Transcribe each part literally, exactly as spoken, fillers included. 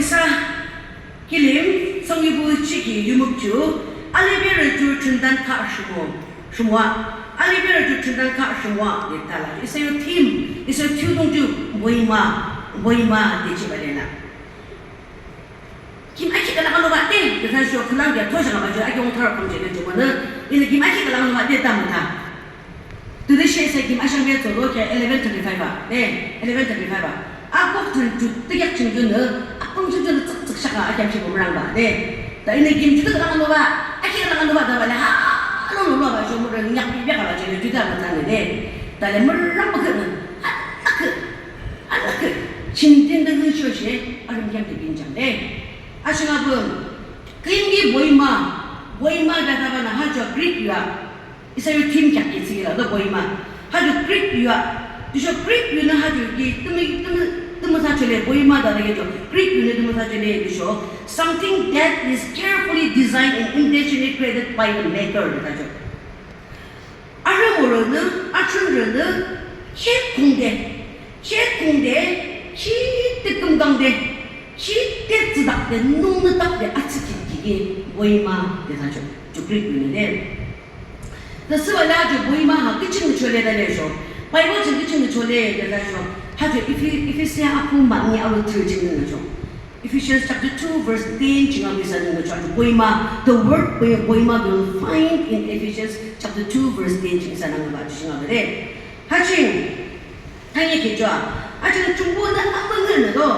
Isa kilim, Sangyibuh chiki yumuk ju, aliberü ju thründankhah rhimo, rhimoa, aliberü ju thründankhah rhimoa de tha la. Isa yo theme, isa yo theme ju Boima, Boima de jihbah le la. Kim akhi khülang alobah de, de tha sho khülang de thosang abah ju, akhi ong thara kamje de ju mane, inü kim akhi khülang alobah de tha mütha. Tütüshe isa kim ashang betsüdo kheak eleven thirty-five a, de, eleven thirty-five a. Akuk thsungkheak ju, thsungkheak ching ju nü, akung ching ju nü tsük tsük shaka, akhiam shi bumrang ba, de. Ta inü kim ju thsungkheak lang alobah, akhi lang alobah da ba le, ha, alobah ba, sho mürang nyak bi byak ba, jale ju da ba ta nü de. Ta le mürang ba khe nü, ha, akhe, ha, akhe. Ching tin de nü sho she, arum kheam de bin jang de. Ashang abang, kim ki Boima, Boima da ta ba nü, ha ju Greek ya. Isa yo theme kheak ki tsüki la, to Boima. Ha ju Greek yu a. Tüsho Greek yu nü ha ju ki tümü, tümü, tümü sa chole Boima da le ki to. Greek yu nü tümü sa chole tüsho. Something that is carefully designed and intentionally created by the maker, de tha ju. Arhimorü nü, athrünrü nü, kheak kungde, kheak kungde, khide kümkangde, khide tsüdakde, nungnü takde, atsü ki ki ki, Boima, de tha ju. Ju Greek yu nü de. Tüsüba la ju Boima ha küching chole de le sho. Bible ching küching chole de la sho. Ha ju Ephe-, Ephesia akhu mani aro thirteen nü sho. Ephesians chapter two verse ten ching a bisa nü sho. Ha ju Boima, the word Bo-, Boima will find in Ephesians chapter two verse ten ching isa nü ba ju ching a de. Ha ching, Thanyi ki ju a, achang Thrünpuhnü amüngühnü to,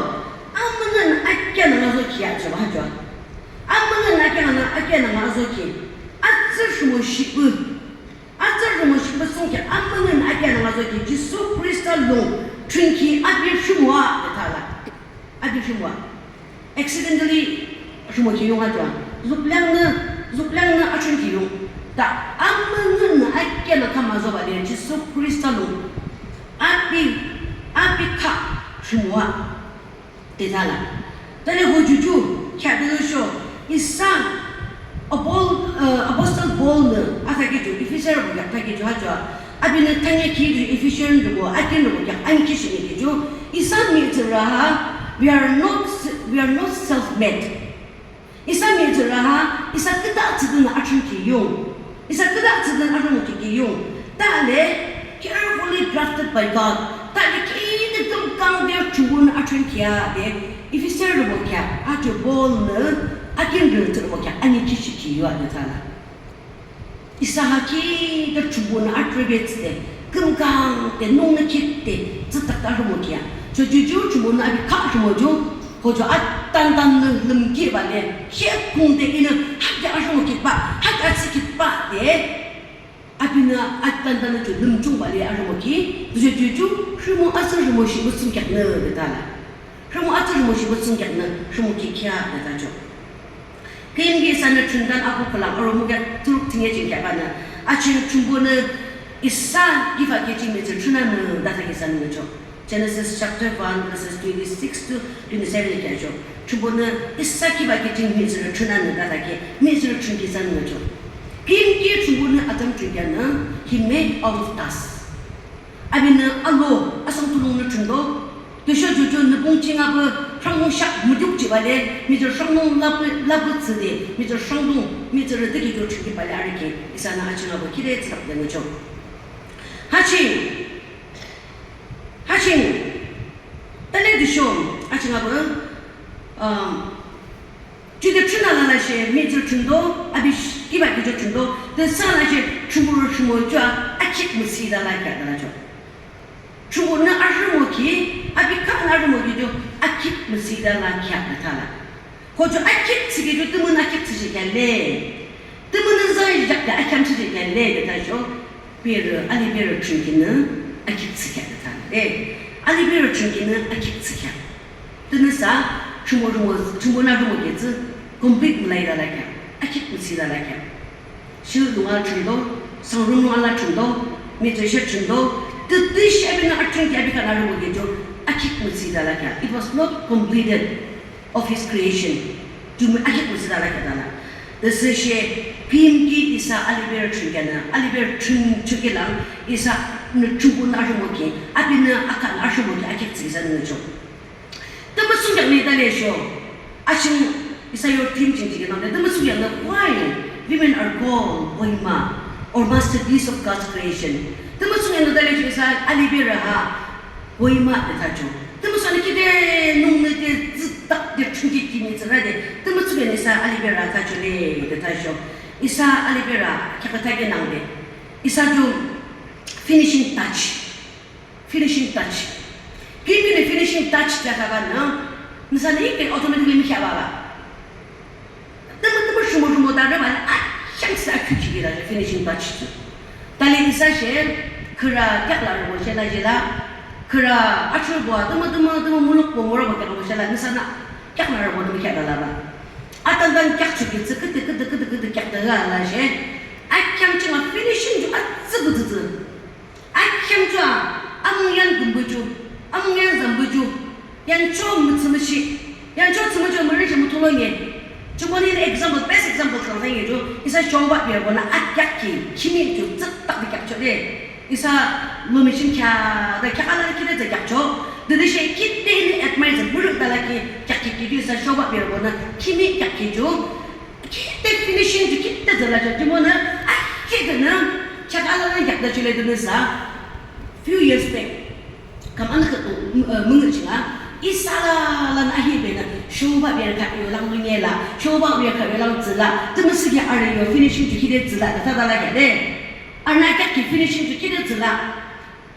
amüngühnü akehnü ngüzokhi a ju a ju a. Amüngühnü akehnü, akehnü ngüzokhi. Atsü rhimo shipü. Atsü rhimo shipü thsungkheak amüngühnü akehnü ngüzokhi. Jisu Khrista lung thrünkhi api rhimo a de tha la. Api rhimo a. Accidentally rhimokhi yung a ju a. Zukleangnü, zukleangnü athrünkhi yung. Ta amüngühnü akehnü kamazobah le Jisu Khrista lung. Api, api khah rhimo a. De tha la. Tale ho ju ju, kheak de sho. Isa Apol-, uh, Apostle Paul nü, athakhi ju, Ephesiarü kheak thakhi ju ha ju a. Abinü thanyi ki ju Ephesian ju ko, akin ju ko kheak, anikhi shi ni ki ju. Isa mihtsürü ha, we are not, we are not self-made. Isa mihtsürü ha, isa küdah tsüdünü athrünkhi yung. Isa küdah tsüdünü athrünkhi ki yung. Ta le, carefully crafted by God. Ta le, khide kümkangde Thrünpuhnü athrünkhi a de. Ephesiarü kheak, ha ju Paul nü, akinrü tsürü kheak, anikhi shi ki yu a de tha la. Isa ha khide Thrünpuhnü athrübe tsüde, kümkangde, nungnü khide, tsütak ta rhimokhi a. Ju ju ju Thrünpuhnü api khah rhimo ju, ho ju atantan nü lümkhi ba le, kheak kungde inü, ha ki arhimokhi ba, ha ki atsükhi ba de. Abinü atantan nü ju lümchung ba le arhimokhi, ju ju ju, rhimo atsü rhimo shipü thsungkheaknü de tha la. Rhimo atsü rhimo shipü thsungkheaknü, rhimokhi kheak de tha ju. Küyimki isanü Thründan akuk khülang, aro mukheak thuruk thüne ching kheak banü. Aching Thrünpuhnü isa kibah ki ching mihtsürü thrünanü de tha ki isanü ngücho. Genesis chapter one, verses twenty-six to twenty-seven kheak cho. Thrünpuhnü isa kibah ki ching mihtsürü thrünanü de tha ki, mihtsürü thrünkhi isanü ngücho. Küyimki Thrünpuhnü Adam thrünkheanü, he made out of dust. Abinü alo asang tulungnü thründo, tüsho ju ju nüpung ching a pü rhangdung shak müdük jihbah le, mihtsürü rhangdung lapü, lapü tsüde, mihtsürü rhangdung, mihtsürü dükhi ju thrünkibah le arükhi, isanü aching a pü khide tsüdak de ngücho. Ha ching, ha ching, tale tüsho, aching a pü, um, Jude thrüna lalashe mihtsürü thründo, api sh-, kibah ki ju thründo, tüsho lalashe Thrünpuh rhimo ju a, akhit mütsüde la kheak de la cho. Thrünpuhnü arhimokhi, api khahnü arhimokhi ju, akhit mütsüde la kheak de tha la. Ho ju akhit thsükhi ju, tümünü akhit thsüshih kheak le. Tümünü zah yakde akheam thsüshih kheak le de tha sho. Berü, aliberü thrünkhinü akhit thsükheak de tha la. E, aliberü thrünkhinü akhit thsükheak. Tünüsa, Thrünpuh rhimo, Thrünpuhnü rhimokhi tsü, complete mülade la kheak, akhit mütsüde la kheak. Shi lung a thründo, sangrung lung a la thründo, mihtsürü she thründo, tütüshe abinü athrünkhi api khahnü rhimokhi ju, akhit mütsüde la kheak. It was not completed of his creation. Ju mü akhit mütsüde la kheak de la. Tüshe, küyimki isa aliberü thrünkheanü, aliberü thrün-, thrünkhi lang, isanü Thrünpuhnü arhimokhi, abinü akhahnü arhimokhi, akhit thsükhi isanü ngücho. Tümü thsungkheak nü tale sho. Asüng isa yo theme ching ching nangde, tümütüsho yanü why women are called poiema or masterpiece of God's creation. Tümütüsho yanü thale ju isa aliberü ha poiema de thachoh. Tümütüsho yanü kide nungnü de züttak de chungki kimi tsüra de. Tümütüsho yanü isa aliberü thachoh le de thachoh. Isa aliberü kheakü thakhi nangde. Isa ju finishing touch. Finishing touch. Kimkinü finishing touch thakhi banü, nüsanü ike automatically mükheahbah. Tümü tümü rhimo rhimo thsürübah, a, chance a khuki kira finishing touch thsü. Thale isa she, khürü kheak larübo she la she la, khürü achobo, tümü tümü tümü mulukbo morobo kheakbo she la, nüsanü kheak larübo tümü kheak la labah. Atantan kheak chukhi thsü, khüde khüde khüde khüde kheak thsüla she, a kheak ching a finishing ju atsü bututu. Akheam chua, amung yan gumbuju, amung yan zambuju, yan cho mütsümüshi, yan cho tsümüshi mürüshi müthulo nye. Chukuni example, best example kang thsang ye ju, isa shoba bia bona akheak ki, kimi ju züttak de kheak chode. Isa lomi ching kheak, de kheak ala ki de kheak cho, de de she ki de ni admire de buru dala ki, kheak ki ki ju isa shoba bia bona, kimi kheak ki ju, Kide finishing ju kide zala ju, jumonü, a, kide nü, chak alala yakda chule dunü sa, few years back, kam anü katu, uh, müngu chinga, isa la, lan ahi benü, shoba biar ka yo lang lunye la, shoba biar ka yo lang zala, tümüsüki are yo finishing ju kide zala, ta dala kade. Arna kaki finishing ju kide zala.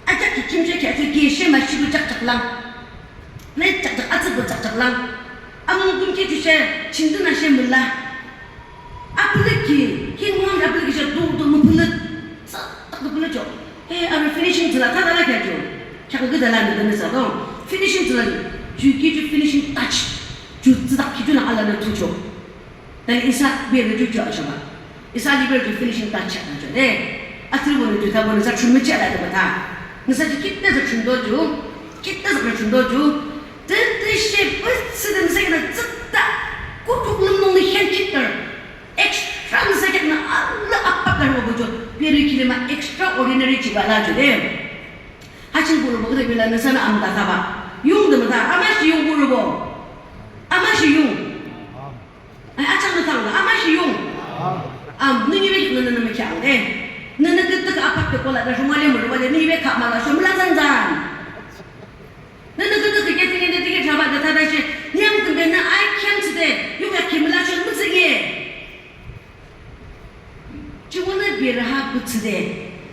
Ajakhi khimshe kheak ju ki she ma shibu chakchak lang. Ne chakchak atsübu chakchak lang. Amung kumkhi ju she chingduna she müla. Apülükhi, khin ngam apülükhi she du du müpülük. Sa tak du pülük jo. He, arü finishing zala ta dala kheak ju. Kheak gü dala ne dene sa do. Finishing zala ju ki ju finishing touch. Ju zala ki ju na ala ne tu jo. Tale isa bere ju ju achaba. Isa aliberü ju finishing touch achaba de. Atsürübonü ju thabonü sa chun müchi ala de bata. Nüsa ju kide sa chun do ju. Kide sa chun do ju. Tütü she pütsü de nüsa kina zütta. Kutuk lümnung ni hen kitter. Extra nüsa kina ala apa karbo ju. Bere kilima extraordinary chiba la ju de. Hachin buru bo de bila nüsa na amda kaba. Yung de mata. Ama shi yung buru bo. Ama shi yung. Ay, achang na tang, ama shi yung. Am, nini be nini nini me chang, eh. Nini ke tek apak ke kola da shuma le mulu le, nini be kama la shuma la zan zan. Nini ke tek ke tini ne tike chaba da ta da shi, nyam ke be na ai kyam tsi de, yung ya kim la shuma tsi ye. Chiwona biraha kutsüde,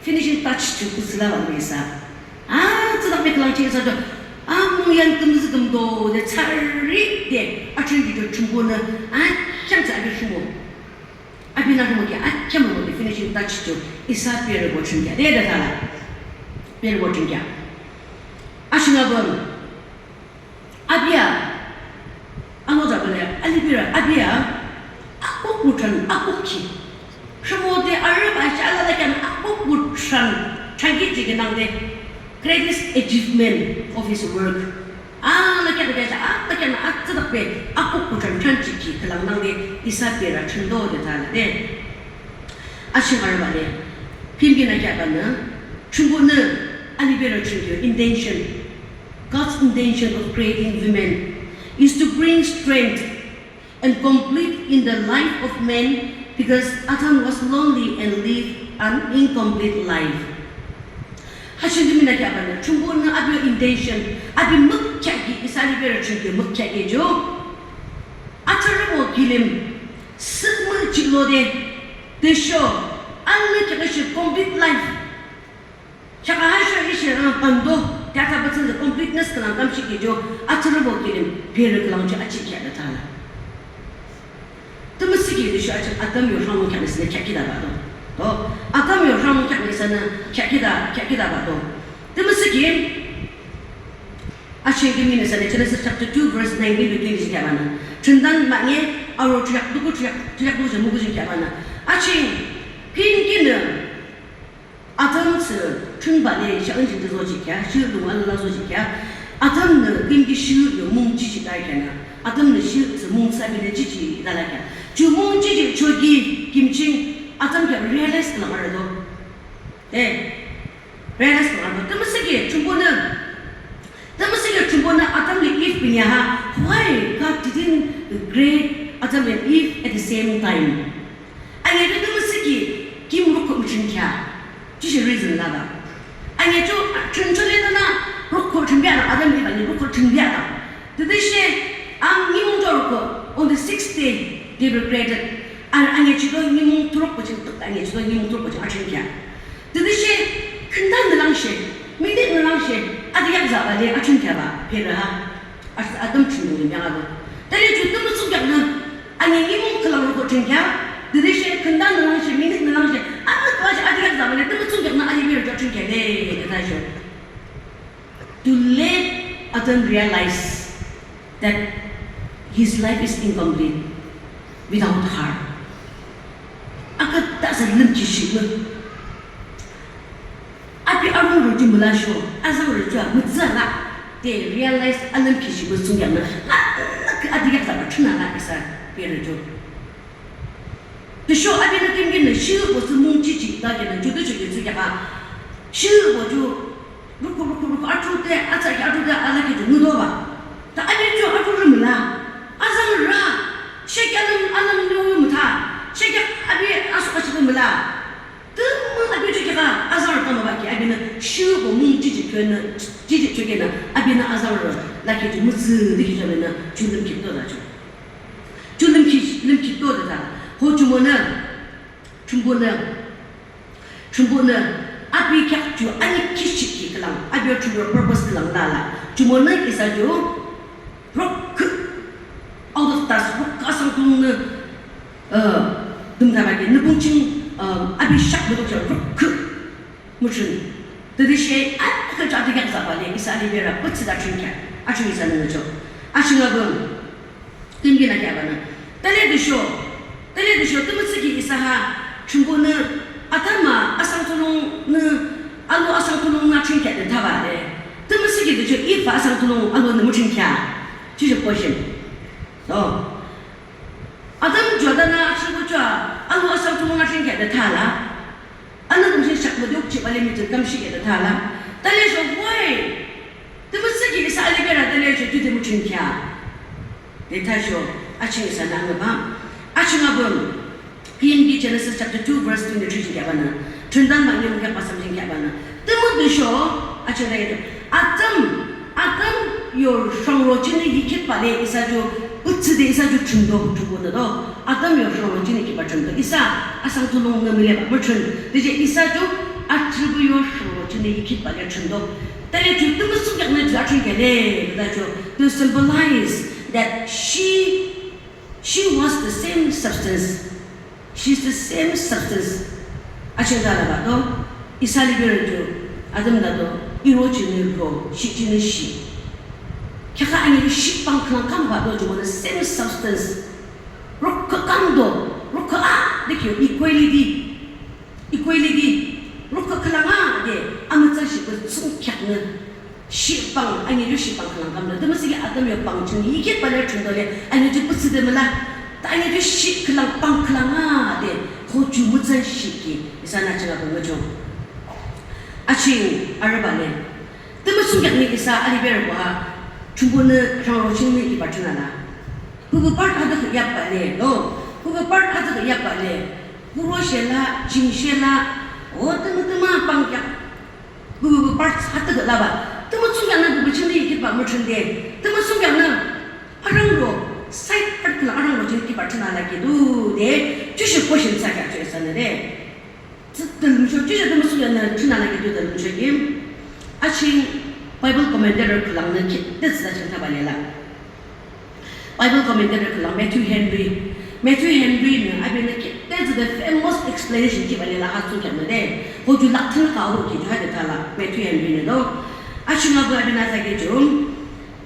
finishing touch chu kutsüla wa mesa. Ah, tsüdak me klang ching sa to. Ah, mung yan kümzü kümdo de tsari de. Achun ki to chungbo na. Ah, kyam sa abi chungbo. Abi na chungbo ki, ah, kyam mo de finishing touch chu. Isa bira bo chungya. De da tala. Bira bo chungya. Ashina bon. Abia, ano jabale, alibira, abia, akuk mutran, akuk ki. Shimote arep ashi alala kyan akuk mutran, changi jigi nangde, greatest achievement of his work. Ala kyan kyan, ala kyan, atsüdak be, akuk mutran, changi ki, kalang nangde, isa bira, chundo de tala de. Ashing arep ale, pimkin akya kana, chungo na, alibira chungyo, intention. God's intention of creating women is to bring strength and complete in the life of men because Adam was lonely and lived an incomplete life. Hashindimina kya bana, chungbo na abi intention, abi mukya ki, isa alibira chungki mukya ki jo. Atarabo kilim, sukma chilode, desho, anna kya shi complete life. Chaka hasho ishi, uh, pando, tata batsan the completeness kalang kamshi ki jo, atarabo kilim, pere kalang jo achi kya da tala. Tümüsiki de shu achi Adam yo rang kya nisne kya kida ba do. To, Adam yo rang kya nisne kya kida, kya kida ba do. Tümüsiki, achi kimi nisne Genesis chapter two verse nineteen to twenty kya bana. Chundan manye, aro chuyak duku chuyak, chuyak duku jamu kuji kya bana. Achi, pin kine, Adam tsü chunbah le sha ünjing de zoji kya, shi lung alala zoji kya. Adam nü kimki shi yo mung chichi dai kya na. Adam nü shi tsü mung sabi le chichi dala kya. Ju mung chichi choki kimching Adam kya realize kala mara do. Eh, realize kala mara do. Tümüsiki chungbo nü. Tümüsiki chungbo nü Adam le Eve binya ha. Why God didn't Adam and Eve at the same time. Ane ju tümütüsho ki, kim rukhu müthrünkhea. Jushu reason laba. Ane ju, ah, thrünchoh le thanü rukhu thrünbea, Adam Eve ani rukhu thrünbea. Tütüshe, ang nimung ju rukhu, on the sixth day, they were created. An, ane ju do nimung thuruk pü ching tuk, ane ju do nimung thuruk pü ching athrünkhea. Tütüshe, khünta nü lang she, minute nü lang she, athi yakzahbah le athrünkhea bah, pera ha. As-, Adam thrünmung le miang alo. Tale ju tümü thsungkheak nü, ani nimung khülang rukhu thrünkhea, tütüshe khünta nü lang she, minute nü lang she, anü kala she athi yakzahbah le, tümü thsungkheak nü ani mihrü ju thrünkhea le, tütüsho. To let Adam realize that his life is incomplete without her. Aküta sa lümkhi shi mü. Api arung rü ju mülasho, azang rü ju a mütsü la, they realize alümkhi shi mü thsungkheak nü, a, a, athi yakzahbah thrüna la isa, pera ju. Tüsho apinü kim kim nü, shibah thsü mung jiji, ta kinü, ju tüsho ki thsungkheak a, shibah ju, rukhu, rukhu, rukhu, athrüde, atsü ki athrüde, alaki ju ngüdo bah. Ta api ju athrürü müla, azang rü a, shekhi alüm, alüm nü mütha, shekhi api aso ashi müla. Tümü api ju kheak a, azangrü kamabah ki, apinü shibah mung jiji kyo nü, jiji kyo ki nü, apinü azangrü lakhi ju mütsü dikhi ju nü, ju lümkhitdo la ju. Ju lümkhi, lümkhitdo la. Ho jumonü, jumonü, jumonü, api kheak ju ani kishikhi khülang, api yo ju purpose khülang la la. Jumonü isa ju, rokü, out of dust, rokü asang thulung nü, uh, dümdhabah ki, nü pung ching, uh, api shak müdokcho, rokü, müthrün. Tütüshe, a, akü ju athi yakzahbah le, isa aliberü, pütsü da thrünkhea, athrün isa nü ngücho. Ashinga büm, kim kim nü kheahbah nü. Tale tüsho, tale tüsho, tümütüsho ki isa ha, Thrünpuhnü, Adam a, asang thulung nü, alo asang thulung nü thrünkhea de thabah le. Tümütüsho ki tüsho Eve a asang thulung alo nü müthrünkhea. Jushu question. So, Adam ju atanü athrünkhi ju a, alo asang thulung nü thrünkhea de tha la. Anü kümshi shak müdokchibah le mihtsürü kümshi ke de tha la. Tale sho why? Tümütüsho ki isa aliberü tale sho ju de müthrünkhea. De thasho, aching isa nü ngübah. Aching abüm. Kim ki Genesis chapter two verse twenty-three ching kheahbanü. Thründanbah nimung kheak ba sam ching kheahbanü. Tümütüsho, aching la yeto. Adam, Adam yo rhangro chingnü yikhitbah le isa ju, utsü de isa ju thründo, thründo do. Adam yo rhangro chingnü yikhitbah thründo. Isa, asang thulung nü müleba müthrün. Tüshe isa ju, atrübu yo rhangro chingnü yikhitbah le thründo. Tale ju tümü thsungkheaknü ju athrünkhea le, tüta ju, to symbolize that she, she was the same substance. She's the same substance. Aching thalabah to, isa aliberü ju, Adam tha to, iro chingnü ro, shi chingnü shi. Kheakü ani shi pang khülang kambah to, jumonü same substance. Rokü kangdo, rokü a, de kyo equality. Equality, rokü khülang a de, amütsan shipü thsungkheaknü. Shi pang, ani yo shi pang khülang kamnü. Tümütüsho ki Adam yo pang ching yikhitbah le thründo le, ani yo ju pütsü de müla. Ta ani yo ju shi khülang pang khülang a de, ho ju mütsan shiki, isanü aching abüm ngücho. Aching arübah le. Tümü thsungkheaknü isa aliberü ba, Thrünpuhnü rhangro chingnü yikhitbah thrüna la. Huku part ato yakbah le, no. Huku part ato yakbah le. Kuro shela, jing shela, o tümü tümü pang kheak. Huku part ato laba. Tümü thsungkheaknü huku chingnü yikhitbah müthründe. Tümü thsungkheaknü arhangro, side part khülang arhangro chingnü yikhitbah thrüna la ki du de. Jushu question thsakheak ju isanü de. Tsü tümüsho, jushu tümüsho yanü thrüna la ki du tümüsho ki. Aching Bible commentator khülangnü ki, tütsü da ching thabah le la. Bible commentator khülang Matthew Henry. Matthew Henry nü, abinü ki, tütsü the famous explanation ki bale la ha thsungkheaknü de. Ho ju lakthang ka ho ki ju ha de tha la, Matthew Henry nü do. Aching abu abinü thsakhi ju.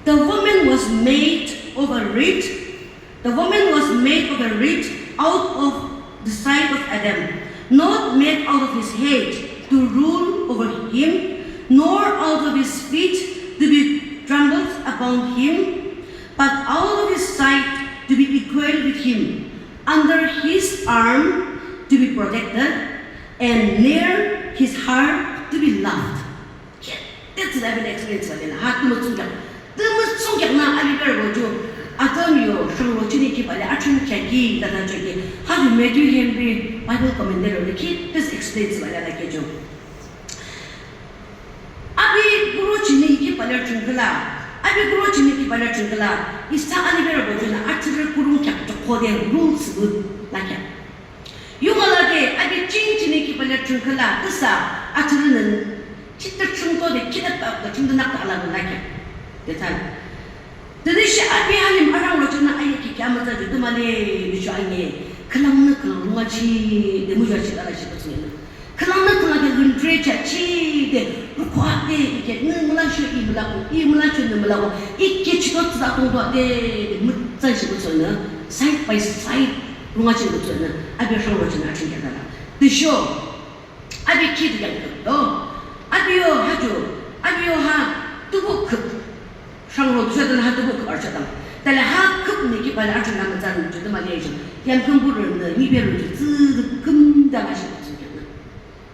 The woman was made of a reed The woman was made of a reed out of the side of Adam, not made out of his head to rule over him, nor out of his feet to be trampled upon him, but out of his side to be equal with him, under his arm to be protected, and near his heart to be loved. Tütsü da abinü explain thsübah le la, ha tümü thsungkheak. Tümü thsungkheaknü aliberü bo ju, Adam yo Shrangro chini kibale athrünkheak ki tata choki. Ha ju Matthew Henry Bible commentator le ki this explains bale la ke jo. Api kuro chini kibale thrünküla. Api kuro chini kibale thrünküla. Isa aliberübo juna athrü kurungkheak chokode rules bu lakheak. Yunga lade api ching chini kibale thrünküla. Isa athrünün chita thrünkode kidap da thrünkünak da ala bu lakheak. Detal. Tütüshe api alim aranglo china ayaki kya mütsa ju tümale bishu anye. Khülangnü khülang rungachide müjachide ala shi kutsüne. Khülangnü khülang ke guntre chachide rukwa de ike nü mülasho i mülako, i mülasho nü mülako, ike chito tsüda tongdo de mütsa shi kutsüne. Side by side rungachide kutsüne. Api aranglo china athrünkheak dala. Tüsho Api ki de yangküp do. Api yo ha ju. Api yo ha tubu küp. Shrangro dusha dana ha tubu küp archadang. Tale ha küp ni kibale archadang mütsan ju tümale ju. Yangkümburü nü niberü ju tsü küm dala shi kutsüne.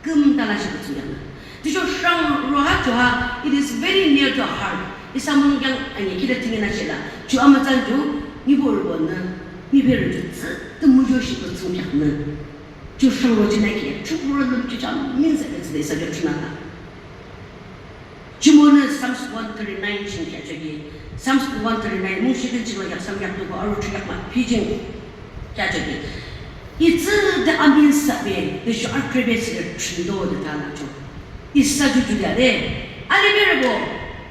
Küm dala shi kutsüne. Tüsho shrangro ha ju ha, it is very near to heart. Isa mung yang ani kide tingina shila. Ju amütsan ju niburübo nü niberü ju tsü tümüjo shi kutsüne. Ju shrangro jinaki, ju pura lüm ju jam minsa ke tsüde isa ju chunana. Jumonü Psalms one thirty-nine ching kya choki. Psalms one thirty-nine, mungshi kün ching la yak sam yak tuko, aro chu yak ma, pijing kya choki. Itsü de aminsa be, de shu akrebe si de chindo de tala cho. Isa ju ju de. Aliberübo.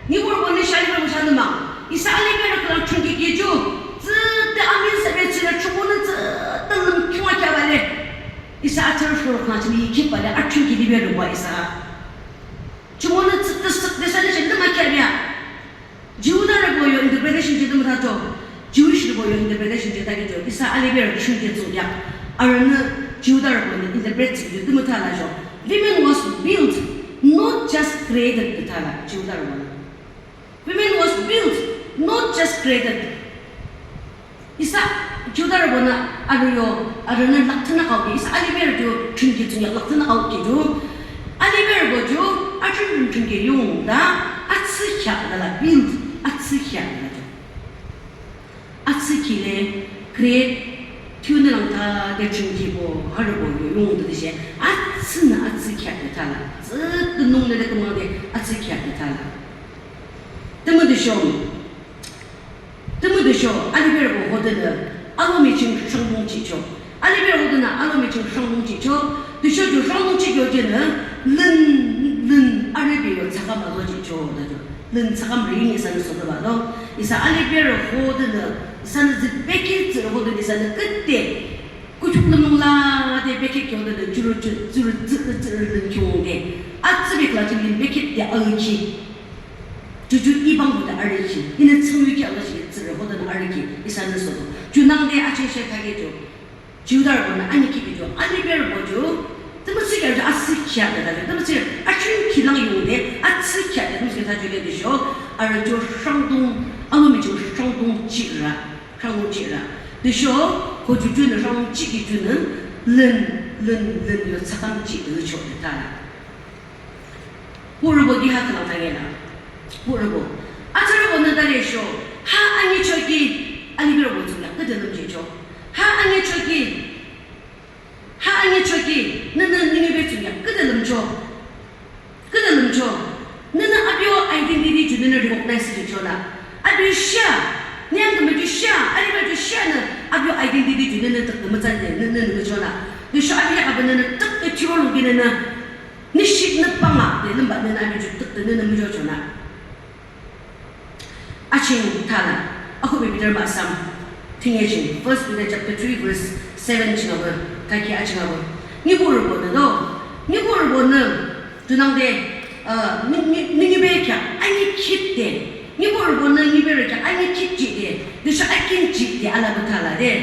Niburübo nü shi aliberübo sha nü ma. Isa aliberü khülang chungki ki ju. Tsü de aminsa be tsü de chungu nü tsü de lüm kiwa kya bale. Isa athrü shuru khülang chini ki bale athrü ki liberübo isa. Chungu nü tsü de sük de sa de shi nü ma kya bia. Jihudarübo yo interpretation ju de mütha cho. Jewishrübo yo interpretation ju ta ki cho. Isa aliberü chungki tsung ya. Arünü Jihudarübo nü interpret ju de mütha la cho. Women was built, not just created, de tala, Jihudarübo nü. Women was built, not just created. Isa Jihudarübo nü arü yo, arünü lakthanü kao ki, isa aliberü ju chungki tsung ya lakthanü kao ki ju. Aliberübo ju, athrün chungki yung da, atsü kya dala build, atsü kya dala ju. Atsü kile create thiyu nü langtha de chungkibo harübo yo yung de she atsü nü atsü kya de tala. Tsü de nung de de kümang de atsü kya de tala. Tümü de sho. Tümü de sho. Aliberübo hode de alomi ching shangbong chicho. Aliberü hode nü alomi ching shangbong chicho. De sho ju shangbong chicho je nü lün lün aliberü yo tsaka ma lo chicho de ju. Lün tsakam ri ni isa nü sodo ba do. Isa aliberü hode nü isa nü zi bekit tsürü hode nü isa nü küt de. Kuchuk lümung la de bekit kyo de nü juru ju-, juru ju-, juru lün kyung de. Atsü bek la ju lün bekit de aluki. Juju ibang hode aluki. Inü tsüngyu ki aluki tsürü hode nü aluki. Isa nü sodo. Ju nang de achi she kage ju. Jihudarübo nü ani kiki ju, aliberübo ju, tümüsüki arü ju atsü kya de tha ju, tümüsüki arü ju kilang yung de, atsü kya de, tümüsüki tha ju le de sho, arü ju shrangdung, alomi ju shrangdung chira, shrangdung chira. De sho, ko ju ju nü shrangdung chiki ju nü, lün, lün, lün yo tsakam chi de cho de tha. Burübo ki ha khülang thangye la. Burübo. Atsürübo nü tale sho. Ha anyi choki aliberübo tsüla. Küde lümji cho. Ha anyi choki. Ha anyi choki. Nünü nüngibe tsüla. Küde lümcho. Küde lümcho. Nünü api yo identity ju nünü recognize ju cho la. Api yo shia. Niyang kümbe ju shia. Aliberü ju shia nü. Api yo identity ju nünü tık nü mütsan de. Nünü nünü cho la. Nü sho api yo api nünü tık de tiro lungki nünü. Nü shik nü panga de lümba nünü api ju tık de nünü müjochonü. Aching thala, akhuhbe Peter mahsam, thüne ching, First Peter chapter three verse seven ching abü, thakhi aching abü. Nihbuhrübonü do, nihbuhrübonü, junangde, uh, nü, nü, nü nihbe kheak, anikhitde, nihbuhrübonü nihbe kheak, anikhitjihde, tüsho akinjihde alabah thala de.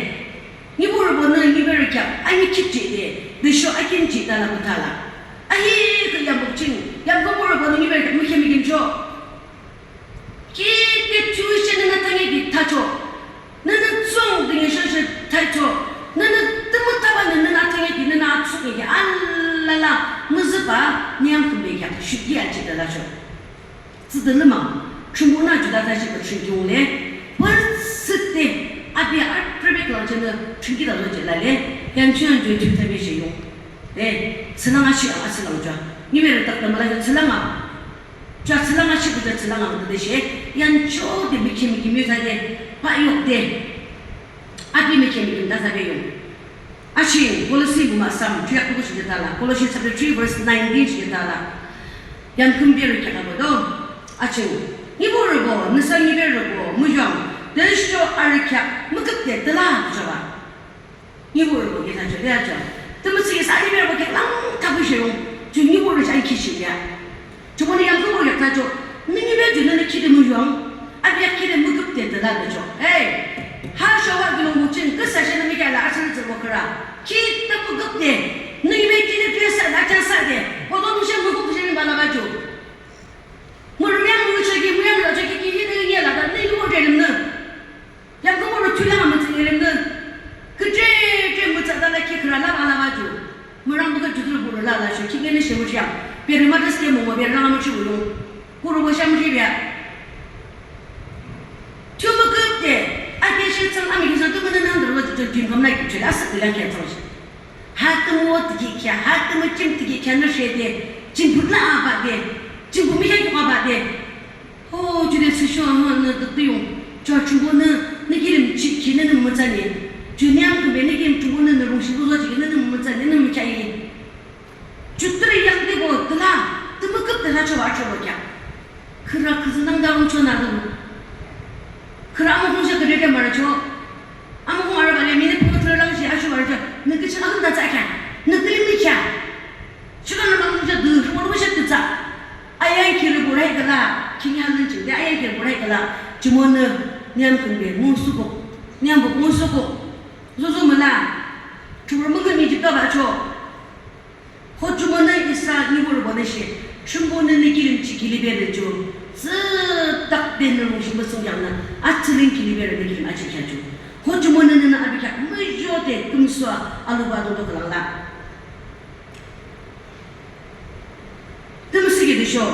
Nihbuhrübonü nihbe kheak anikhitjihde, tüsho akinjihde alabah thala. Ahihkhüh yamkhün ching, yamkhünbuhrübonü nihbe kheak mükheah mükheahcho. Khide tüshe nünü athangeki thacho. Nünü tsüng dünkheak shoshe thacho. Nünü tümü thabanü nünü athangeki, nünü atsukeki alala müzübah, nü yamkhünbe kheak shuhkihjihde alacho. Tsüde lümang, Thrünpuhnü jude thashihpü thrünkhi wungle, püsühde api nü thrünkhi dalo je lale, yan ching yan ju thyu thabe she yung. De, tsülang ashi a tsülang ju. Niberü tak tümü la ju tsülang a. Ju tsülang ashi bu ju tsülang a de she, yan cho de miki miki mü tha de, pa yok de. Abi miki miki da thabe yung. Ashi, Kolosi bu mahsam, ju yak bu shi de tala. Colossians chapter three verse nineteen shi de tala. Yamkhünberü kheak abo do. Ashi, niberübo, nüsa niberübo, muzhong, tüsho arü kheak, müküp de tüla, ju ba. Niberübo ke thacho, de acho. Tümütüsho isa niberübo kheak lang thabu shi yung, ju niberü shi ankhi shi ya. Jumonü yamkhünberü kheak thacho, nü nibe ju nü nü khide muzhong, abi ya khide müküp de tüla de cho. Hey, ha sho wa gülung bu ching, küsa shi nü mükheak la, asürü tsü bo khüra. Khide müküp de, nü nibe khide tüsa, la chansa de, hodo muzhong müküp shi ni bala ba ju. Mürü müyam mürü chaki, müyam la chaki, ki hide nge la da, nü niberü de lim nü. Yamkhünberü thülang amütsü ngelemnü. Küche, che mütsa dala ki khüra la alaba ju. Mürang bükü ju tulu bürü la la sho, ki ngene she müchiyang. Beri Mother's Day mo mo beri lang amüchi ulung. Bürü bo sha müchi bia. Tümü küp de, ake she tsang ami kisa tümü nang dürü ju ju jim kamna ki chela sa dilang kia tsang shi. Ha tümü o tiki kia, ha tümü jim tiki kia nü she de. Jim putla aba de. Jim pumi ya ki aba de. O, jüde sisho anü nü dıktü yung. Jua chungbo nü, nü kilim chik ki nü nü mütsa ni. Ju nyam kümbe nü kilim chungbo nü nü rungshi buzo chik nü nü mütsa ni nü mükya i. Ju tiri yang de bo, tila, tümü küp tila choba choba kya. Khüra kızı nang da rung cho na rung. Khüra ama rung sha kürede mara cho. Ama kung araba le mini pung thrü lang shi ashu arja, nü küching akün da tsa kya, nü külim ni kya. Shika nü mang ja du, shimo nü sha tsa. Ayan kiri burai kala, king han nü ching de ayan kiri burai kala, jumonü, nyam kün be, mu suko, nyam bu mu suko. Zuzu mala, chumur mungkün ni jikta ba cho. Ho jumonü isa niburübonü shi, Thrünpuhnü nü kilim ching kiliberü ju, tsütak de nü rungshi müsung yangnü, atsüling kiliberü nü kilim achikya ju. Ho jumonü nünü abikya, müyode kümsua aluba dodo khalangla. Tümüsüki de sho,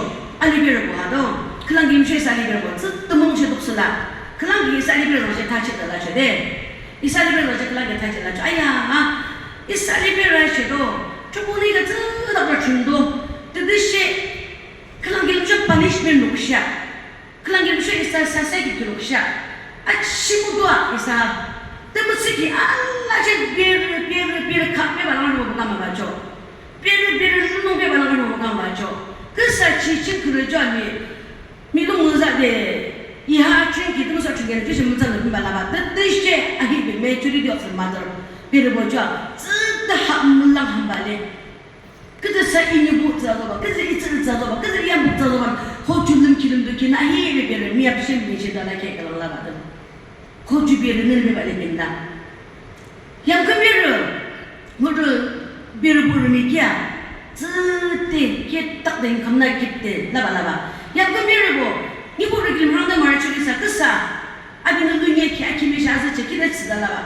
aliberü bo ado, khülang kilim sho isa aliberü bo, tsü tümung sho duksula, khülang kilim isa aliberü bo sho tachit dala sho de. Isa aliberü lacho khülang ke thachi lacho. Aya, ha. Isa aliberü lacho do. Thrünpuhnü ika tsü da pra thründo. Tütüshe khülang kilim sho punishment nukshia. Khülang kilim sho isa sasa ki nukshia. Achimudo a isa. Tümüsüki ala che bir, bir, bir kap me balang ro kama bacho. Bir, bir nung me balang ro kama bacho. Küsa chi chi kürü jo mi. Milung ngüza de, iha ching ki tümüsa ching ki tüshe mütsa nü bimba laba, tütüshe ahi bi me churi diok sir mother, biri bo chua, tsüta ha mülang hamba le. Küzü sa inü bu tsa zoba, küzü itsü tsa zoba, küzü iyam bu tsa zoba, ho chulüm kilim du kina ahi bi biri, mi apshin mi shi dala ke kalang laba tüm. Koju biri nil bebale binda. Yamkhün biri, mürü biri bürü mi kia, tsüte, ke tak de yamkhün na kipte, laba laba. Yamkhün biri bo, ni bürü kilim rangde mara churi sa, küsa, abinü lunye ki, akimi sha azü che, kine tsüda laba.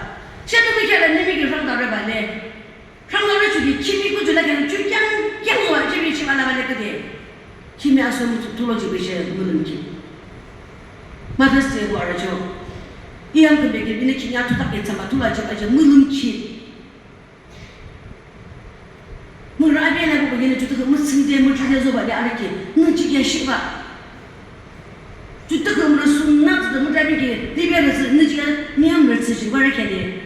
Sha nü mi kia la, nü mi ki rangda re bale. Ranglo re chuki, kimi kuju la kene, chu kyang, kyang wa, kimi chi wa la wa le kede. Kimi aso mu tu, tulo chi bishe, mulum ki. Mother's Day wa re cho. Iyang kembe ke, bine ki nya tu tak ke tsamba, tulo chi wa che, mulum ki. Mu ra be la bu yene chu tu ke, mu sing de, mu chu de zo ba de, are ke, mu chi ya shi ba. Chu tu ke, mu ra sum na tu de, mu ra be ke, de be re se, mu chi ya, mi am re se shi, wa re ke de.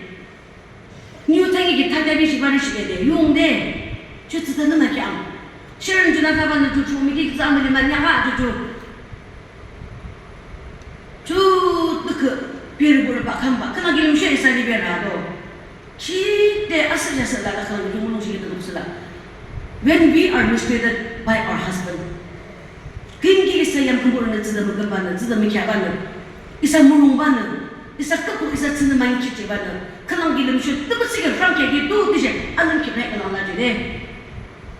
Niu thangi ki thakya bi shibari shibede, yungde. Chu tsüta nüma ki am. Sharon juna thaba nü ju chu, mi ki kizang mi lima nyaka ju ju. Chu tükü, pir bur ba kamba, kala gilim she isa libera do. Ki de asa jasa la la kala gilim shi de sila. When we are mistreated by our husband, Küyimki isa yamkhünbuhrünü tsüde mükümbanü, tsüde mükyabanü, isa mürungbanü, isa küpü isa tsünü mangkhichibanü, khülang kilim shu, tümütsüki rangkhi ki tu tüshe, alümkhi rek lang la jüde.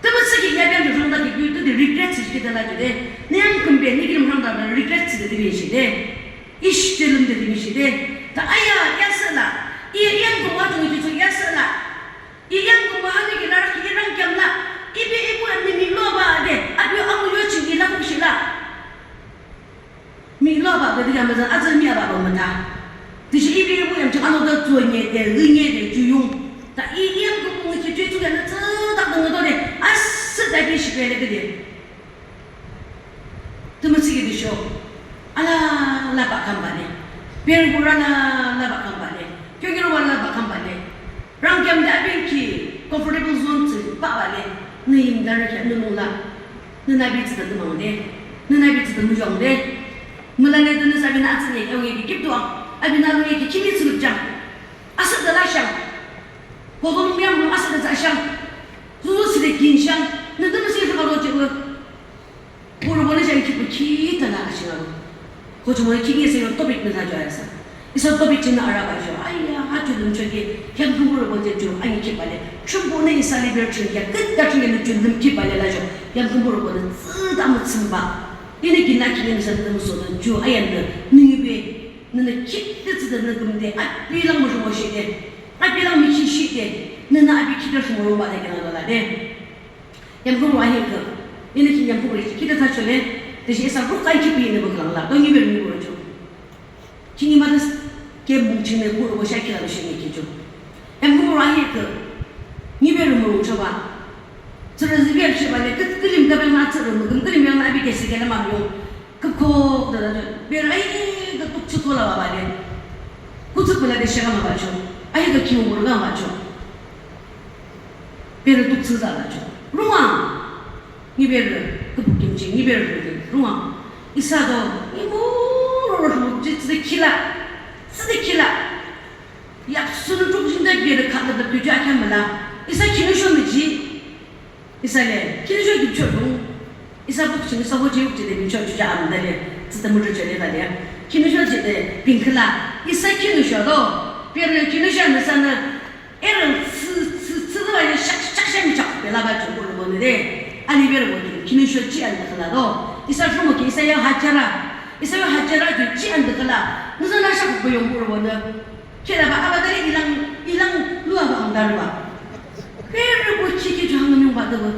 Tümütsüki yabyan ju rangda ki tu de regret thsüki de la jüde. Nü yamkhünbe, nü kilim rangda regret thsüde de bishide. Ish de lümde de bishide. Ta aya, yasala. Iya yamkhünbuhrü ju ju yasala. I yamkhünbuhrü hanü ki larak i rangkhiam la, ibe ibu ani miloba de, api amu yo ching i la kukshi la. Miloba de diga maza, aza mi aba ba mata. Dishi ibe ibu Ching alode tsünyide, rünyide, ju yung. Ta I yamkhünbuh ngüki ju thsungkheaknü tsüdakde ngüdode, asühde api shipüle küde. Tümü thsükhi tüsho alala bahkhambah le. Berübo alala bahkhambah le. Kyokiro alala bahkhambah le. Rangkheamde api ki comfortable zone thsübah le. Nü yimdarü kheak nü lung la. Nünü api thsüde tümang le. Nünü api thsüde müjang le. Mülale de nüsa apinü atsüne kheak nge ki kipdo. Apinü alungki kimi thsülüpjang. Asühde lashang. Kodo lung yamkhünbuh asühde thsashang. Zuzu thsüde kinshang. Nü tümü thsüde thsübah lo jihlo. Borübonü jang kipü khita la ashina lo. Ho jumonü kinge isa yo topic nü thachoh ayasa. Isa topic chingnü araba jo. Aya, ha ju lümchoki, yamkhünbuh borübo je ju, ani kipale. Thrünpuhnü isa liberation ya, künta thrüngenü ju lümkipale la jo. Yamkhünbuh borübonü tsüde mütsümbah. Inü kinü kinü isa lümsonü ju, ayanü, nü be, nünü kipde tsüde nü gümde, api lang mürümo shide, api lang miki shide, nünü api kipde shimürümbah de kinü la de. Yamkhünbuh ahihkhüh. Inü ki yamkhünbuh ki de thachoh le. Tüshe isa rukhüh kipü inü buklang la. To nyibe rümü buro ju. Kingi matas ke mung chingnü borübo shakila lo shingi ki ju. Yamkhünbuh ahihkhüh. Nyibe rümü choba. Tsürü zibe shibale. Kü-, külim kabe na tsürü müküm. Külim yang na abi kesi kele mamyo. Küpkok da da ju. Berü ai da tukchü tola babale. Kutsük bala de shaka mabacho. Ahihkhüh ki mung buro mabacho. Berü tuktsü zala cho. Rungwa. Nyiberü, küpü kimchi, nyiberü rungwa. Isa do, nyimu roro roro, ji tsüde kila. Tsüde kila. Yapsunü tukjingde berü khatla da tuju akya mala. Isa kinü sho müji. Isa le, kinü sho gipcho rung. Isa bukchi, isa hoji yukchi de bipcho juja amda le. Tsüde mürü chole da le. Kinü sho jide, pinkla. Isa kinü sho do. Berü kinü sho müsanü. Erü tsü, tsü, tsü, tsü, tsü, shak, shak, shak, shak, bela ba ju borübonü de. Ani berübo ki, kinü sho ji an de khala do. Isa rümo ki, isa yo hajara. Isa yo hajara ju ji an de khala. Nüsa la shak bo yung borübonü. Kela ba, aba dale ilang, ilang lua ba ang darü ba. Berübo ki ki ju hang yung ba de bo.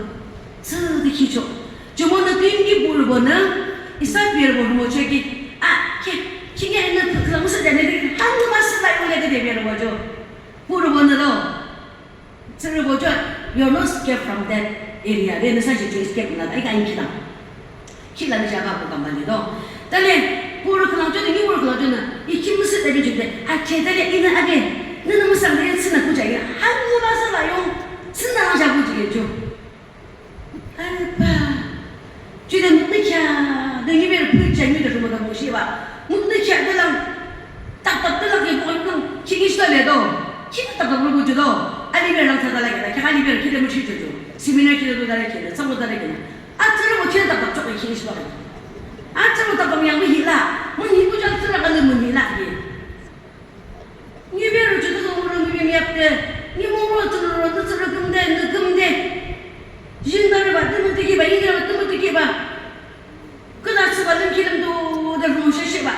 Tsü de ki ju. Jumonü tingi borübonü. Isa berübo rümo cheki. A, ke, kinge ne pükla musa jane de. Hang ma sala yung le de berübo ju. Borübonü lo. Tsürübo ju, you're not escape from that area. Then nüsa ju escape la, ai ka inki la. Kila nüsa ba ko kambali do. Dale, borü kula ju ni, borü kula ju na. Iki musu de ju de. A ke dale ina age. Nünü musa de tsüna kuja ya. Hangi ba sala yung. Tsüna la ja kuji ju. Arüpa. Jude mutnü kya, de ngibe pü ja ngibe rümo da mo shi ba. Mutnü kya de lang. Tap tap de lang ke bo lang. Ki ish da le do. Ki tap tap rümo ju do. Ali be lang sa da la ke da. Kya ali be ki de mo shi ju ju. Seminar ki de do da le ke da. Sa mo da le ke da. A tsürü mo ki tap tap chok ki ish ba. A tsürü mo tap tap yang mo hi la. Mo hi mo ja tsürü ka le mo hi la ki. Ngibe rü ju tüsho mürü ngibe miyapde, ngi mungro tsürü ro, tsürü kümde, nü kümde. Jingdarü ba, tümü tiki ba, yingi ba, tümü tiki ba. Küna tsü ba, lümki lümdo, de rümo she she ba.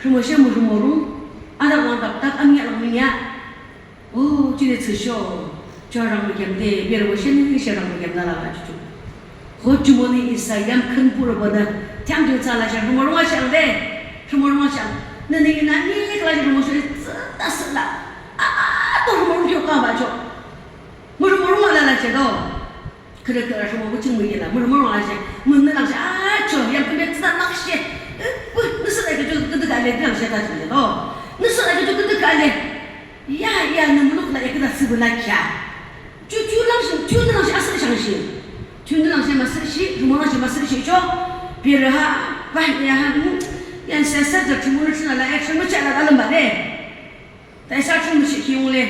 Rümo she mürü mürü. Ada wang tap tap, amya lang minya. O, jine tsü sho. Chorang mükemde, berübo she nü sherang mükem nü la ba ju ju. Ho jumonü isa yamkhünbuh rübonü, tiang ju tsü la she, rümo rümo shang de, rümo rümo shang. Nünü inü ni kala she rümo she tsü ta sü la. A, a, to rümo rümo kyo ka ba cho. Mürü mürü ma la la she do. Kürü kürü rümo bu ching mü ye la, mürü mürü ma la she. Münü la she, a, cho, yamkhünbe tsü ta la she. E, bu, nüsü la ke cho, kü de ka le, de la she ta ching ye do. Nüsü la ke cho, kü de ka le. Ya, ya, nü muluk la, ya, kü ta sü bu la kya. Ju, ju lang shi, ju nü lang shi, asü shang shi. Ju nü lang shi, ma sü shi, rümo lang shi, ma sü shi, cho. Berü ha, ba, ya, ha, hmm. Yan sa, sa, ja, ju mu nü shi na la, ya, ju mu cha la, la, la, ma le. Ta isa ju mu shi ki yung le.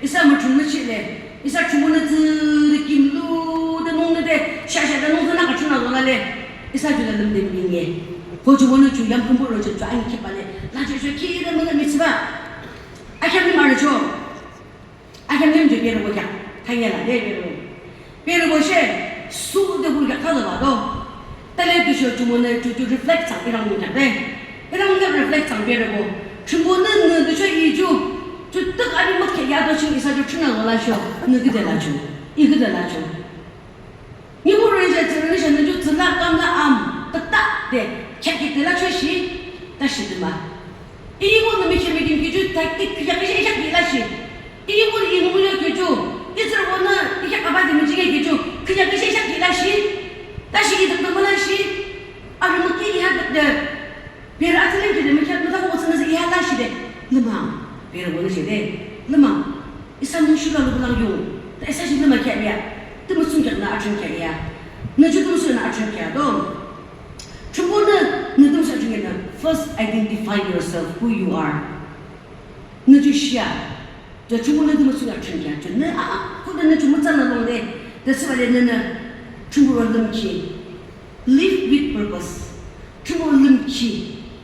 Isa mu ju mu shi le. Isa ju mu nü zi, kim lu, de nung de, sha, sha, de nung de na ka ju na la, la le. Isa ju la lüm de mi nge. Ho ju mu nü ju, yamkhünbuh ro ju, ju, ani ki ba le. La ju, ju, ki de mu nü mi zi ba. A kya mi ma ro cho. Akhemkhemcho berübo kheak, thangela le berübo. Berübo she, su de hul kheak thado ba do. Tale tüsho jumonü ju ju reflect thsang, irang mung kheak de. Irang mung kheak reflect thsang berübo. Thrünpuhnü nü tüsho i ju, ju tük api mükheah ya do ching isa ju thrüna lo la sho, nü küde la ju, i küde la ju. Nihbuh rünshang tsührü rünshang nü ju tsüla kamla am, tüta de, kheahkhi de la choshi, ta shi de ma. I yimbo nü mükheahmükhüm kheahchoh, ta i kheak kheaküshe i kheak kheak lashi. I yimbo i ngümuya kheahchoh, i tsührübonü i kheak abah de müjinge kheahchoh, kheak kheaküshe i kheak kheak lashi. Lashi i tümü mülashi. Arü müki i ha de. Bere atsü lümkhi de mükheah mütha ko tsünü i ha lashi de. Lümang. Bere wünü shi de. Lümang. Isa mung shuka lübü lang yung. Ta isa shi lümang kheah ya. Tümü sung kheak nü athrün kheah ya. Nü ju tümü sung nü athrün kheah do. Thrünpuhnü nü tümü sung athrün kheah nü. First identify yourself, who you are. Nü ju shia. Ju Thrünpuhnü tümü sung athrün kheah. Ju nü a, a, kuda nü ju mütsan nü long de. De sübale nü nü. Thrünpuh lümkhi. Live with purpose. Thrünpuh lümkhi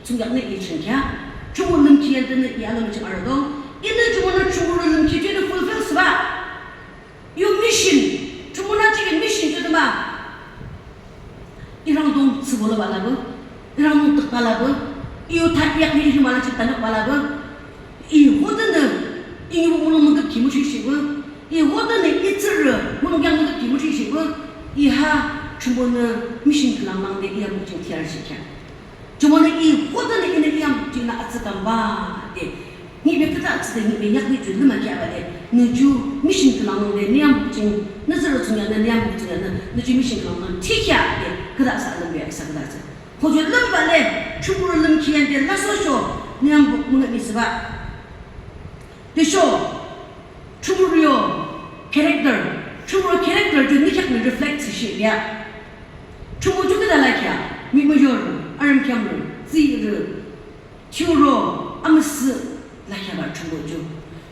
thsungkheaknü i thrünkhi. Thrünpuh lümkhi yande nü i alümkhi arüdo. Inü jumonü Thrünpuh lümkhi ju inü fulfill thsübah. Yo mission. Thrünpuhnü jihkhi mission ju tümü. I rhangdung thsübo laba labah. I rhangdung tükba labah. I yo thakyak ni i rhimala jihtanükba labah. I hodenü, i nyibu mulong müngütkhi müthri shibah. I hodenü, i tsührü mulong yang müngütkhi müthri shibah. I ha Thrünpuhnü mission khülang mangde i yambo jing tiar shikheah. Jumonü i hodenü inü i yambo jingnü atsü kambah de. Nihbe küdah atsü de nihbe yakni ju lümakheahbah de. Nü ju mission khülang mangde nü yambo jing, nü tsührü thsungkheaknü nü yambo thsungkheaknü, nü ju mission khülang mangde thikheah de. Küdah sa lümbe isa küdah atsü. Hoju lümbah le, Thrünpuh lümkhi yande lasosho, nü yambo müngütni thsübah. Tüsho, Thrünpuh yo character, Thrünpuh character ju nü kheaknü reflect thsüshihbah. Thrünpuh ju küdah lakheah, mihmuzhorü, arümkheamrü, tsührü, thiuro, amüsüh lakheahbah Thrünpuh ju.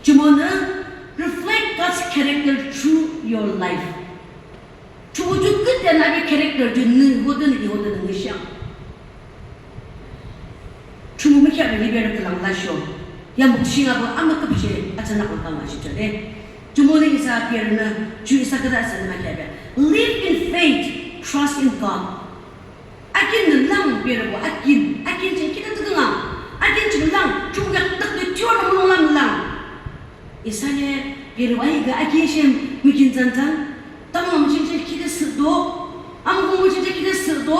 Jumonü reflect God's character through your life. Thrünpuh ju küdükhüh api character ju nü hodenü i hodenü nü shang. Thrünpuh mükheahrü libe arü khülang lasho. Yambo shingabo amüküpshe atsünü akang ashihchoh de. Jumonü isa api arünü ju isa küdah isa lümakheahbah. Live in faith, trust in God. Akin nü lang berübo akin, akin ching khide tüdünga. Akin ching lang, Thrünpuh yakdak de thiyorü mulong lang lang. Isa le, berübo aika akin shem mükin zanzan. Tamung müchinje khide südo. Amung müchinje khide südo.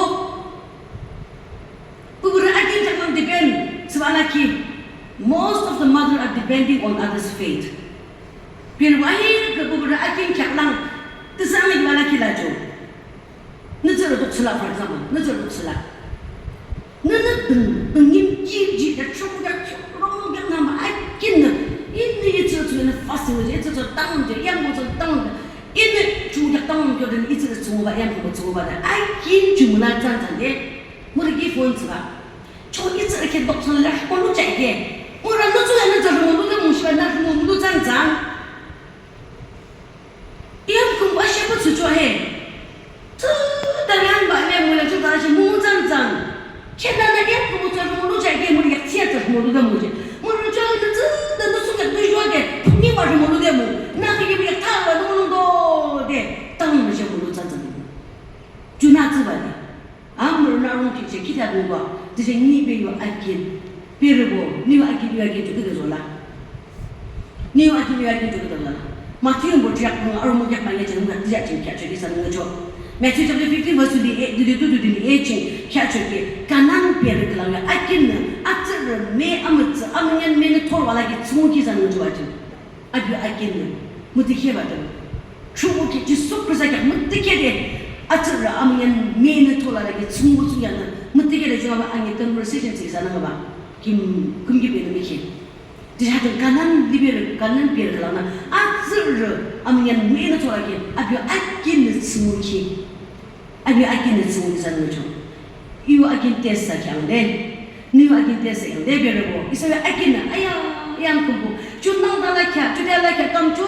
Püpürü akin ching lang depend thsübah lakhi. Most of the mother are depending on others' faith. Berübo aika püpürü akin ching lang tüsang thsübah lakhi lachoh. Nü tsührü dukthsüla, for example, nü tsührü dukthsüla. Nünü dün, dün nimki jide Thrünpuh yakchoh, Thrünpuh yaknü mah akin nü, inü i tsührü tsünü fasting müje, i tsührü tsü down müje, yambo tsü down müje, inü Thrünpuh yak down müje de, i tsührü tsü mübah, yambo tsü mübah de, akin ju müla zanzan de, mürü ki phone thsübah. Cho i tsührü kheak dukthsüla, molu jai ke. Mürü nü tsührü nü tsührü molu de müshibah, nü molu zanzan. Yamkhünbuh ashepü thsüchoh he. Tüde yanbah le müla thsüde shi muzanzan. Kheaknü yamkhünbuh thsü rhimolu jai ke mürü yak thsüa thsü rhimolu de müje. Mürü thsü nü thsüde nü thsungkheak nü zhode. Khunibah rhimolu de mü. Nü khikhi mürü yak thaba nü mülung do de. Tamung müshe molu zanzan. Junü thsübah de. Amürünü arungkhi she khide mübah, tüshe nihbe yo akin. Berübo, nü yo akin, yo akin ju küde zola. Nü yo akin, yo akin ju küde zola. Matthew bo thriak pung arung mükheak manye ching mükheak tüyak ching kheahchoki isa ngüchoh. Matthew chapter fifteen verse twenty-eight, twenty-two to twenty-eight ching kheahchoki. Kanan berü khülang yo akin nü, atsührü me amütsü, amünyan me nü thorwa lakhi thsungkhi isa ngüchoh aching. Api yo akin nü, müdükheabah de. Thrünpuh ki Jisu Khrista kheak müdükhea de, atsührü amünyan me nü thola lakhi thsungkhi thsungkhi nü, müdükhea de junü ba ani conversation thsü isa nü ba, kim, kim ki be nü mükheah. Tüshe ha ju Kanan libe, Kanan berü khülang nü, atsührü amünyan me nü thola lakhi, api yo akin nü thsungkhi. Api yo akin nü thsungkhi isa ngüchoh. I yo akin test thsakhi ang de. Nü yo akin test thsakhi ang de berübo. Isa yo akin nü, aya, yamkhünbuh. Junangde lakheah, jude lakheah, kam ju,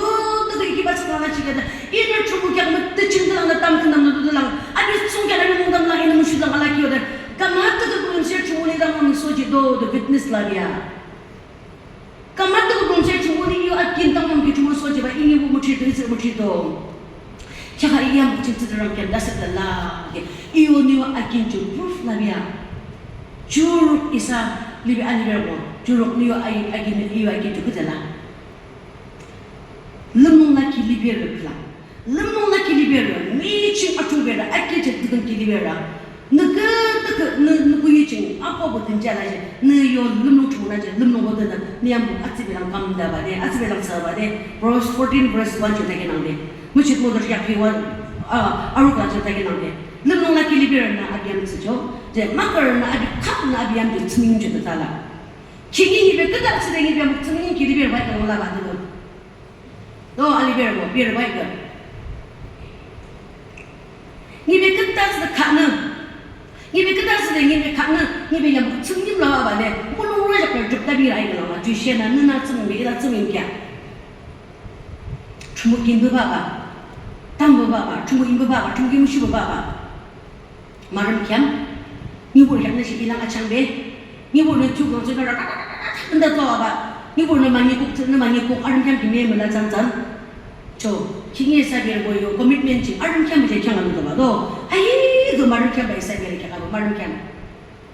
tütü ki ba thsakhi lang chika de. Inü Thrünpuh kheak mütü ching de lang de tamkhüntamnü dude lang. Api thsungkhi api mungdam lang inü müshuh lang alakhi yo de. Kam ha tütü kung se Thrünpuh nü dang müsojihdo de witness labah. Kamatü kudung she chunguni iyo akin tamung ki chungu soche ba ingi bu müthrido, isi müthrido. Chaka iyam ching tsüde rang kem dasik la la. Iyo niyo akin chu proof labah. Juruk isa libe ani berbo. Juruk niyo ai akin iyo akin chu küde la. Lümnung lakhi libe rükla. Lümnung lakhi libe rü. Mi ching atung be rü. Akin chu dükün ki libe rü. Nükü tükü nü nükü yi Akobo tümü ju alashe, nü yo lümlung chungnü ju lümlung bodünü, nü yambo atsübe lang kamdabah de, atsübe lang thsübah de, Proverbs fourteen verse one ju thakhi nangde. Muchit motor yakpi wa, a, aruk la ju thakhi nangde. Lümlung lakhi libe arünü api yam thsüchoh, je makarünü api khapnü api yam ju thsünim ju de thala. Khihni ngibe küdah thsüde ngibe yam thsünim ki libe arübah de ngalabah de. To aliberübo, berübo ike. Ngibe küdah thsüde khanü. Ngibe küdah thsüde ngibe khanü. Ngibe yam thsünim labah le. Mulong rajak le jukta bira ike lama. Jushe na nü na thsünim be ila thsünim kya. Thümü kinbah ba. Tambah ba. Thümü inbah ba. Thümü kimshi ba ba. Marüm kheam, nihbuh kheam nü shi ilang achangbe, nihbuh nü thuk lang thuk lang ra, nda to aba, nihbuh nü mani kuk, nü mani kuk, arüm kheam ki me müla chang chang. Cho, khihni isa berübo yo, commitment chi, arüm kheam je kheam alu to ba do. Ai, do marüm kheam ba isa berü kheam alu, marüm kheam.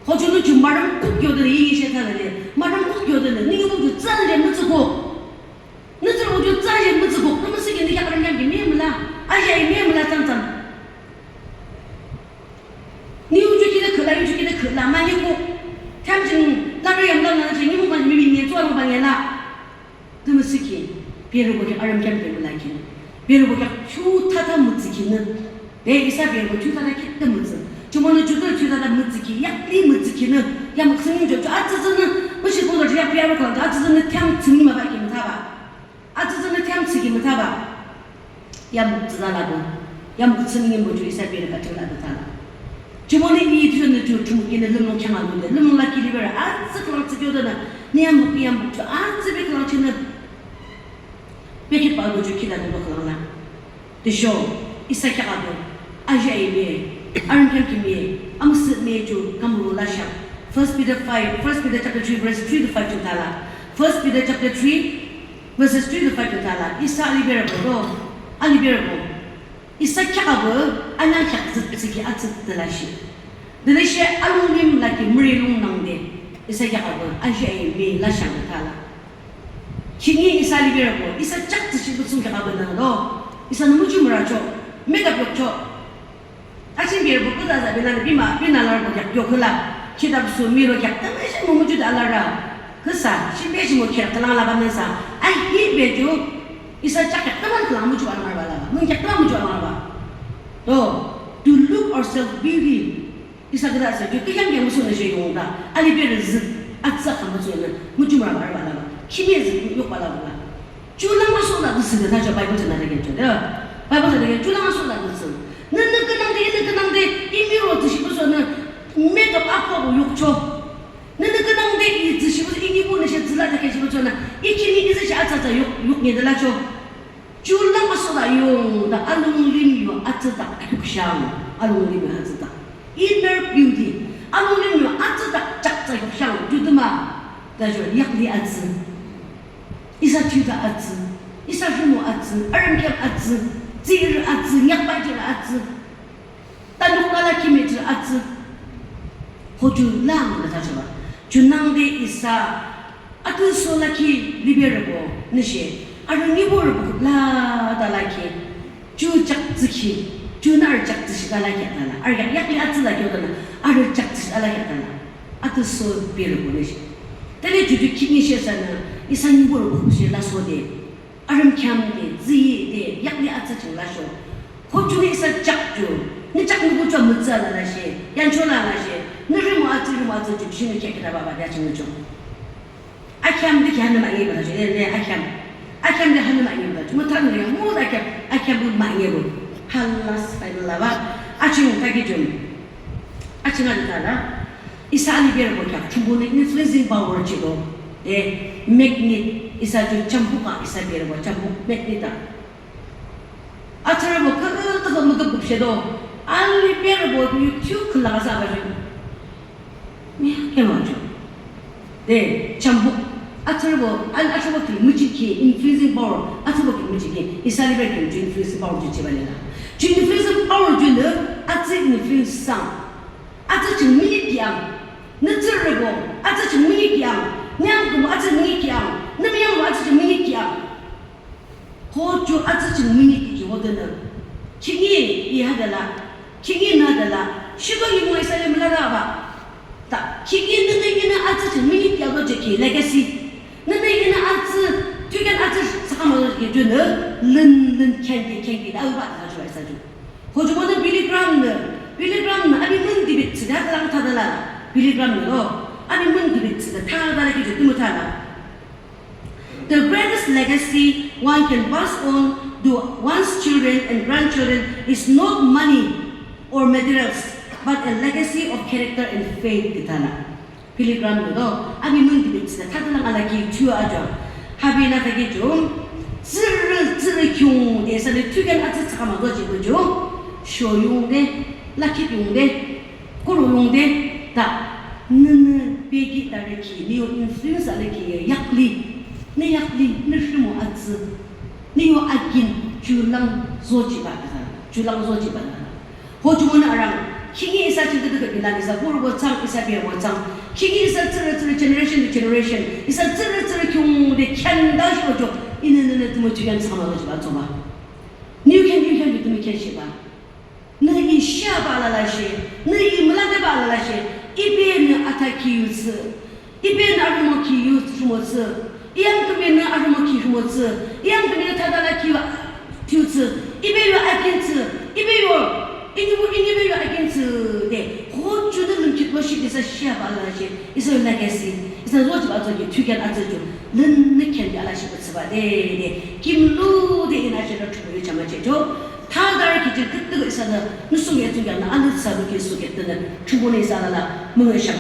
Ho cho nü cho marüm kuk yo de, yi she ta le, marüm kuk yo de, nihbuh cho chang le, mütsü kuk. Nü tsü uju tsü ye mütsü kuk, nü müsüki nü kheak arüm kheam ki me müla, aja i me müla tsang tsang. Nü uju kide khüla, uju kide khüla, mani kuk. Kheam jing, la rü yam la na jing, nü mung ba mi mi nye tsua mung ba nye la. Nü müsüki, berübo kheak arüm kheam ki müla ki. Berübo kheak chu thata mütsü ki nü. Be isa berübo thiyuthada ki tümütsü. Jumonü judü thiyuthada mütsü ki, yakli mütsü ki nü, yamuk thsünim ju, ju atsütsünü, müshi kongdo ju yakli arü kongdo, atsütsünü thiyam thsünim aba ki müthaba. Atsütsünü thiyam thsü ki müthaba. Yamuk thsüda labo. Yamuk thsünim bo ju isa berü ka thiyula müthala. Jumonü i thiyunü ju thumuk inü lümlung khyang alude, lümlung lakhi libe arü, atsü khülang tsü kyodonü, nü yamuk, nü yamuk ju, atsü be khülang chinü. Bekit ba ju khita nü ba khülang la. Tüsho, isa kheak ato, aja i me, arüm kheam ki me, amüsüh me ju kamlu lashang. First Peter five, First Peter chapter three, verse three to five ju thala. First Peter chapter three, verses three to five ju thala. Isa aliberübo lo, aliberübo. Isa kheak ato, anang kheak züt ziki atsüt de lashi. Tütüshe alunglim lakhi müri lung nangde, isa kheak ato, aja i me lashang de thala. Khihni isa aliberübo, isa chak tsüshi butsung kheak abünangdo, isanü muju müracho, makeup yokcho. Achin berübo küdah za binanü bima, bina larübo kheak yokhüla, khita busu miro kheak, tümüshe mu muju da alara. Küsa, shimbe shimo kheak khülang labanü sa, ahi be ju, isa chak kheak tüman khülang muju alarüba laba, mung kheak tüman muju alarüba. To, to look ourselves beauty. Isa küdah sa, ju küyam kheak müsünü she yungda, aliberü züt, atsü kheak müsünü, muju mürabarüba laba, khime züt yokba laba la. Ju lang aso la düsü de, thacho Bible thsünü de kheak cho de. Bible thsünü de kheak, ju lang aso la düsü. Nü, nü künangde, nü künangde, i miro tsüshi müsünü, makeup akwa bu yokcho. Nü, nü künangde, i tsüshi müsü, i nibu nü she tsüla de kheak shi müsünü, i khihni i tsüshi atsatsa yok, yok nye de lacho. Ju lang aso la yungda alunglim yo atsüdak yukshang, alunglim yo atsüdak. Inner beauty. Alunglim yo atsüdak chakcha yukshang, ju tümü. Tüsho yakli atsü. Isa thiyuda atsü. Isa rhimo atsü. Arüm kheam atsü. Tsührü atsü. Nyakbah jihla atsü. Tanuk lala khime jihla atsü. Hoju lang la thachoba. Junangde isa Atüsho lakhi liberübo nüshe, arü niburübo la da lakhi, ju chak tsükhi, junü arü chak tsüshi da lakhi atala, arü yak yakli atsü lakhi otala, arü chak tsüshi da lakhi atala, atüsho berübo nüshe. Tale ju ju khihni she sanü, isa niburübo she lasode, arüm kheam de, tsühi de, yakli atsü ching lasho. Ho ju nü isa chak ju, nü chak nü ko ju mütsü lalashe, yancho lalashe, nü rhimo atsü, rhimo atsü ju, shi nü kheak kheak da baba de aching nü ju. Akheam de ki hanü manye bala ju, ne, ne, akheam. Akheam de hanü manye bala ju. Müthan ne, mu akheam, akheam manye bo. Halas, final laba. Aching tagi jun. Aching adi tala. Isa aliberübo kheak, Thrünpuhnü influencing power chido. E, magnet, isa ju chambuk a, isa berübo, chambuk magnet a. Atsürübo kü, kü, kü, müküp küpshedo. Aliberübo yu, kyu, khülang asa ba ju. Mia kema ju. De, chambuk. Atsürübo, al, atsürübo ki müjikhi, influencing power. Atsürübo ki müjikhi. Isa aliberü ki ju influencing power ju chiba lela. Ju influencing power ju nü, atsü influence sang. Atsü ching müngühkhi ang. Nü tsürübo, atsü ching müngühkhi ang. Nü yangkübo, atsü müngühkhi ang. Nü müyangbo, atsü ching müngühkhi ang. Ho ju atsü ching müngühkhi hodenü. Khihni i hadala, khihni nü hadala, shido i mo isa le mülaraba. Tha, khihni nünü inü atsü ching mini yaloji ki legacy. Nünü inü atsü, thüken atsü thsakhamaloji ki junü, lün lün khenkhi khenkhi de abah tha ju isa ju. Ho jumonü Billy Graham nü, Billy Graham nü api mün debate thsüde, ha lang thadala, Billy Graham nü lo, api mün debate thsüde, thadala ki ju tümü thana. The greatest legacy one can pass on to one's children and grandchildren is not money or materials, but a legacy of character and faith, de thana. Billy Graham nü do, api mün debate thsüde, thadala alaki ju ajo. Habi na thaki ju, tsührü, tsührü khiungde isanü thüken atsü thsakhamaloji ki ju, sho yungde, lakhi yungde, kuru yungde, tha, nünü beki tharü ki, nü yo influence alaki yakli, nü yakli, nü rhimo atsü, nü yo akin, ju lang zojiba, ju lang zojiba. Ho jumonü arang, khihni isa ching tütütü binang, isa kuru bo thsang, isa bebo thsang, khihni isa tsührü tsührü generation to generation, isa tsührü tsührü khiungde kheanda sho ju, inü nünü tümü thüken thsakhamalojiba tsoba. Nü yo khen, nü yo khen, tümü khen shiba. Nü i shebah lalashe, nü i müladebah lalashe, ibenü athakhi yu thsü, ibenü arhimokhi yu rhimo thsü, i yamkhünbinü arhimokhi rhimo thsü, i yamkhünbinü thadala ki yu thiyu thsü, ibe yu akin thsü, ibe yu, inü mu inü be yu akin thsü de, ho junü lümkhitlo shi isa shebah lalashe, isa legacy, isa zojiba atsü ki thüken atsü ju, lün nü khenkhi alashe thsübah de, de, kim lu de inü ashe na thüpü yu chamacheh ju. Thadala ki ju kütüko isanü, nüsung ye thsungkheaknü, anü thsüpü ki thsungkheaknü, thüpü nü isa alala, müngühshang